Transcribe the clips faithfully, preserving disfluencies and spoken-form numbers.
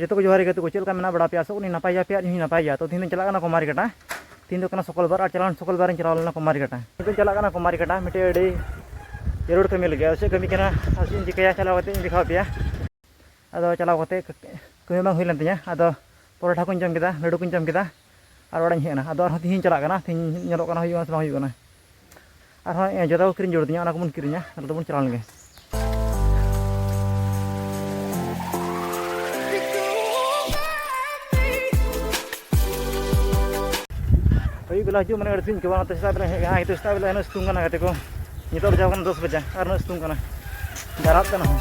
ᱡᱚᱛᱚ ᱠᱚ ᱡᱚᱦᱟᱨ ᱜᱮ ᱜᱟᱛᱮ ᱠᱚ, ᱪᱮᱫ ᱞᱮᱠᱟ ᱢᱮᱱᱟᱜ ᱵᱟᱲᱟ ᱯᱮᱭᱟ? ᱟᱥᱚᱜ ᱠᱟᱹᱱᱟᱹᱧ ᱱᱟᱯᱟᱭ ᱜᱮᱭᱟ ᱯᱮ ᱟᱨ ᱤᱧ ᱦᱚᱸᱧ ᱱᱟᱯᱟᱭ ᱜᱮᱭᱟ᱾ ᱛᱚ ᱛᱤᱦᱤᱧ ᱫᱚᱧ ᱪᱟᱞᱟᱜ ᱠᱟᱱᱟ ᱠᱚᱢᱟᱨᱤ ᱠᱟᱴᱟ᱾ ᱛᱤᱦᱤᱧ ᱫᱚ ᱠᱟᱱᱟ ᱥᱩᱠᱚᱞᱵᱟᱨ ᱟᱨ ᱪᱟᱞᱟᱣᱮᱱ ᱥᱩᱠᱚᱞᱵᱟᱨᱤᱧ ᱪᱟᱞᱟᱣ ᱞᱮᱱᱟ ᱠᱚᱢᱟᱨᱤ ᱠᱟᱴᱟ᱾ ᱱᱤᱛᱚᱜ ᱤᱧ ᱪᱟᱞᱟᱜ ᱠᱟᱱᱟ ᱠᱚᱢᱟᱨᱤ ᱠᱟᱴᱟ ᱢᱤᱫᱴᱮᱡ ᱟᱹᱰᱤ ᱡᱟᱹᱨᱩᱲ ᱠᱟᱹᱢᱤ ᱞᱟᱹᱜᱤᱫ᱾ ᱟᱫᱚ ᱪᱮᱫ ᱠᱟᱹᱢᱤ ᱠᱟᱱᱟ ᱟᱨ ᱪᱮᱫ ᱤᱧ ᱪᱤᱠᱟᱹᱭᱟ, ᱪᱟᱞᱟᱣ ᱠᱟᱛᱮ ᱤᱧ ᱫᱮᱠᱷᱟᱣ ᱟᱯᱮᱭᱟ᱾ ᱟᱫᱚ ᱪᱟᱞᱟᱣ ᱠᱟᱛᱮ ᱠᱟᱹᱢᱤ ᱵᱟᱝ ᱦᱩᱭ ᱞᱮᱱ ᱛᱤᱧᱟᱹ᱾ ᱟᱫᱚ ᱯᱚᱨᱚᱴᱷᱟ ᱠᱚᱧ ᱡᱚᱢ ᱠᱮᱫᱟ, ᱞᱟᱹᱰᱩ ᱠᱚᱧ ᱡᱚᱢ ᱠᱮᱫᱟ ᱟᱨ ᱚᱲᱟᱜ ᱤᱧ ᱦᱮᱡ ᱮᱱᱟ᱾ ᱟᱫᱚ ᱟᱨᱦᱚᱸ ᱛᱤᱦᱤᱧ ᱪᱟᱞᱟᱜ ᱠᱟᱱᱟ, ᱛᱤᱦᱤᱧ ᱧᱮᱞᱚᱜ ᱠᱟᱱᱟ ᱦᱩᱭᱩᱜᱼᱟ ᱥᱮ ᱵᱟᱝ ᱦᱩᱭᱩᱜ ᱠᱟᱱᱟ᱾ ᱟᱨᱦᱚᱸ ᱮ, ᱡᱚᱛᱚ ᱠᱚ ᱠᱤᱨᱤᱧ ᱡᱟᱹᱨᱩᱲ ᱛᱤᱧᱟᱹ, ᱚᱱᱟ ᱠᱚᱵᱚᱱ ᱠᱤᱨᱤᱧᱟ᱾ ᱟᱫᱚ ᱵᱚᱱ ᱪᱟᱞᱟᱣ ᱞᱮᱱᱜᱮ᱾ ᱟᱹᱭᱩᱵ ᱵᱮᱞᱟ ᱦᱤᱡᱩᱜ ᱢᱟᱱᱮ ᱟᱹᱰᱤ ᱥᱤᱧ ᱠᱚ ᱵᱟᱝ, ᱥᱮᱛᱟᱜ ᱵᱮᱞᱟ ᱦᱮᱡ ᱠᱟᱱᱟ᱾ ᱱᱤᱛᱚᱜ ᱥᱮᱛᱟᱜ ᱵᱮᱞᱟ ᱩᱱᱟᱹᱜ ᱥᱤᱛᱩᱝ ᱠᱟᱱᱟ ᱜᱟᱛᱮ ᱠᱚ᱾ ᱱᱤᱛᱚᱜ ᱵᱟᱡᱟᱣ ᱠᱟᱱᱟ ᱫᱚᱥ ᱵᱟᱡᱟ ᱟᱨ ᱩᱱᱟᱹᱜ ᱥᱤᱛᱩᱝ ᱠᱟᱱᱟ, ᱡᱟᱨᱟᱜ ᱠᱟᱱᱟ ᱦᱚᱸ᱾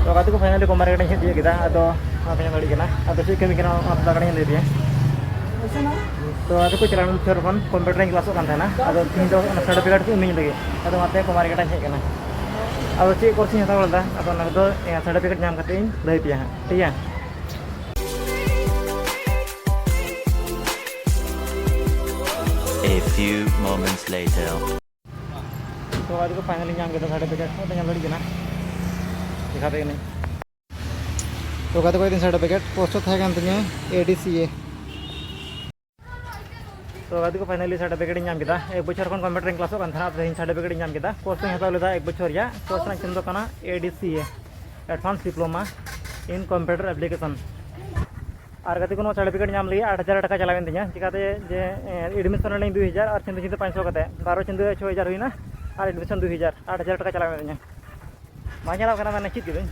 ᱛᱚ ᱜᱟᱛᱮ ᱠᱚ, finally ᱠᱚᱢᱟᱨᱤ ᱠᱟᱴᱟᱧ ᱦᱮᱡ ᱛᱤᱭᱳᱜ ᱠᱮᱫᱟ᱾ ᱟᱫᱚ ᱚᱱᱟ ᱯᱮ ᱧᱮᱞ ᱫᱟᱲᱮᱭᱟᱜ ᱠᱟᱱᱟ᱾ ᱟᱫᱚ ᱪᱮᱫ ᱠᱟᱹᱢᱤ ᱠᱟᱱᱟ ᱚᱱᱟ ᱛᱷᱚᱲᱟ ᱜᱟᱱᱤᱧ ᱞᱟᱹᱭ ᱟᱯᱮᱭᱟ᱾ ᱛᱚ ᱜᱟᱛᱮ ᱠᱚ, ᱪᱟᱞᱟᱣᱮᱱ ᱵᱚᱪᱷᱚᱨ ᱠᱷᱚᱱ ᱠᱚᱢᱯᱤᱭᱩᱴᱟᱨᱤᱧ ᱠᱞᱟᱥᱚᱜ ᱠᱟᱱ ᱛᱟᱦᱮᱱᱟ᱾ ᱟᱫᱚ ᱛᱤᱦᱤᱧ ᱫᱚ ᱚᱱᱟ certificate ᱠᱚ ᱤᱢᱟᱹᱧ ᱞᱟᱹᱜᱤᱫ᱾ ᱟᱫᱚ ᱚᱱᱟᱛᱮ ᱠᱚᱢᱟᱨᱤ ᱠᱟᱴᱟᱧ ᱦᱮᱡ ᱠᱟᱱᱟ᱾ ᱟᱫᱚ ᱪᱮᱫ course ᱤᱧ ᱦᱟᱛᱟᱣ ᱞᱮᱫᱟ, ᱟᱫᱚ ᱚᱱᱟ ᱠᱚᱫᱚ certificate ᱧᱟᱢ ᱠᱟᱛᱮ ᱤᱧ ᱞᱟᱹᱭ ᱟᱯᱮᱭᱟ ᱦᱟᱸᱜ, ᱴᱷᱤᱠ ᱜᱮᱭᱟ? A few moments later. ᱛᱚ ᱜᱟᱛᱮ ᱠᱚ, finally ᱧᱟᱢ ᱠᱮᱫᱟ certificate᱾ ᱱᱚᱜᱼᱚᱭ ᱧᱮᱞ ᱫᱟᱲᱮᱭᱟᱜ ᱠᱟᱱᱟ, ᱫᱮᱠᱷᱟᱣ ᱟᱯᱮ ᱠᱟᱹᱱᱟᱹᱧ᱾ ᱛᱚ ᱜᱟᱛᱮ ᱠᱚ, ᱤᱧ certificate course ᱫᱚ ᱛᱟᱦᱮᱸ ᱠᱟᱱ ᱛᱤᱧᱟᱹ A D C A᱾ ᱛᱚ ᱜᱟᱛᱮ ᱠᱚ, finally certificate ᱤᱧ ᱧᱟᱢ ᱠᱮᱫᱟ᱾ ᱮᱠ ᱵᱚᱪᱷᱚᱨ ᱠᱷᱚᱱ ᱠᱚᱢᱯᱤᱭᱩᱴᱟᱨᱤᱧ ᱠᱞᱟᱥᱚᱜ ᱠᱟᱱ ᱛᱟᱦᱮᱱᱟ, ᱛᱮᱦᱮᱧ certificate ᱤᱧ ᱧᱟᱢ ᱠᱮᱫᱟ᱾ Course ᱤᱧ ᱦᱟᱛᱟᱣ ᱞᱮᱫᱟ ᱮᱠ ᱵᱚᱪᱷᱚᱨ ᱨᱮᱭᱟᱜ᱾ Course ᱨᱮᱱᱟᱜ ᱧᱩᱛᱩᱢ ᱫᱚ ᱠᱟᱱᱟ A D C A, Advanced Diploma in Computer Application᱾ ᱟᱨ ᱜᱟᱛᱮ ᱠᱚ, ᱱᱚᱣᱟ certificate ᱧᱟᱢ ᱞᱟᱹᱜᱤᱫ ᱟᱴ ᱦᱟᱡᱟᱨ ᱴᱟᱠᱟ ᱪᱟᱞᱟᱣᱮᱱ ᱛᱤᱧᱟ᱾ ᱪᱤᱠᱟᱛᱮ ᱡᱮ, ᱮ, admission ᱞᱮᱱᱟᱹᱧ ᱫᱩᱭ ᱦᱟᱡᱟᱨ ᱟᱨ ᱪᱷᱤᱸᱫᱩ ᱪᱷᱤᱸᱫᱩ ᱯᱟᱸᱪᱥᱚ ᱠᱟᱛᱮ, ᱵᱟᱨᱚ ᱪᱷᱤᱸᱫᱩ ᱪᱷᱚᱭ ᱦᱟᱡᱟᱨ ᱦᱩᱭᱱᱟ ᱟᱨ admission ᱫᱩᱭ ᱦᱟᱡᱟᱨ, ᱟᱴ ᱦᱟᱡᱟᱨ ᱴᱟᱠᱟ ᱪᱟᱞᱟᱣᱮᱱ ᱛᱤᱧᱟ᱾ ᱵᱟᱝ ᱪᱟᱞᱟᱣ ᱠᱟᱱᱟ, ᱢᱟᱱᱮ ᱪᱮᱫ ᱠᱮᱫᱟᱹᱧ᱾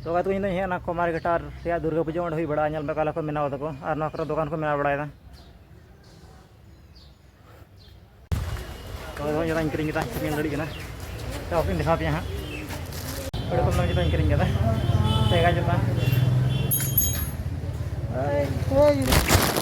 ᱛᱚ ᱜᱟᱛᱮ ᱠᱚ, ᱤᱧ ᱫᱚᱧ ᱦᱮᱡ ᱮᱱᱟ ᱠᱚᱢᱟᱨᱤ ᱠᱟᱴᱟ ᱨᱮᱭᱟᱜ ᱫᱩᱨᱜᱟᱹ ᱯᱩᱡᱟᱹ ᱚᱸᱰᱮ ᱦᱩᱭ ᱵᱟᱲᱟᱜᱼᱟ, ᱧᱮᱞ ᱢᱮ ᱚᱠᱟ ᱞᱮᱠᱟ ᱠᱚ ᱵᱮᱱᱟᱣ ᱫᱟᱠᱚ ᱟᱨ ᱱᱚᱣᱟ ᱠᱚᱨᱮ ᱫᱚᱠᱟᱱ ᱠᱚ ᱵᱮᱱᱟᱣ ᱵᱟᱲᱟᱭᱮᱫᱟ᱾ ᱛᱚ ᱱᱚᱜᱼᱚᱭ ᱡᱚᱛᱚᱧ ᱠᱤᱨᱤᱧ ᱠᱮᱫᱟ, ᱧᱮᱞ ᱫᱟᱲᱮᱭᱟᱜ ᱠᱟᱱᱟ᱾ ᱛᱚ ᱟᱯᱮᱧ ᱫᱮᱠᱷᱟᱣ ᱯᱮᱭᱟ ᱦᱟᱸᱜ᱾ ᱟᱹᱰᱤ ᱠᱚᱢ ᱫᱟᱢ ᱡᱚᱛᱚᱧ ᱠᱤᱨᱤᱧ ᱠᱮᱫᱟ᱾ ᱥᱮᱜᱟ ᱡᱚᱛᱟ᱾ ᱮᱭ, ᱮᱭ᱾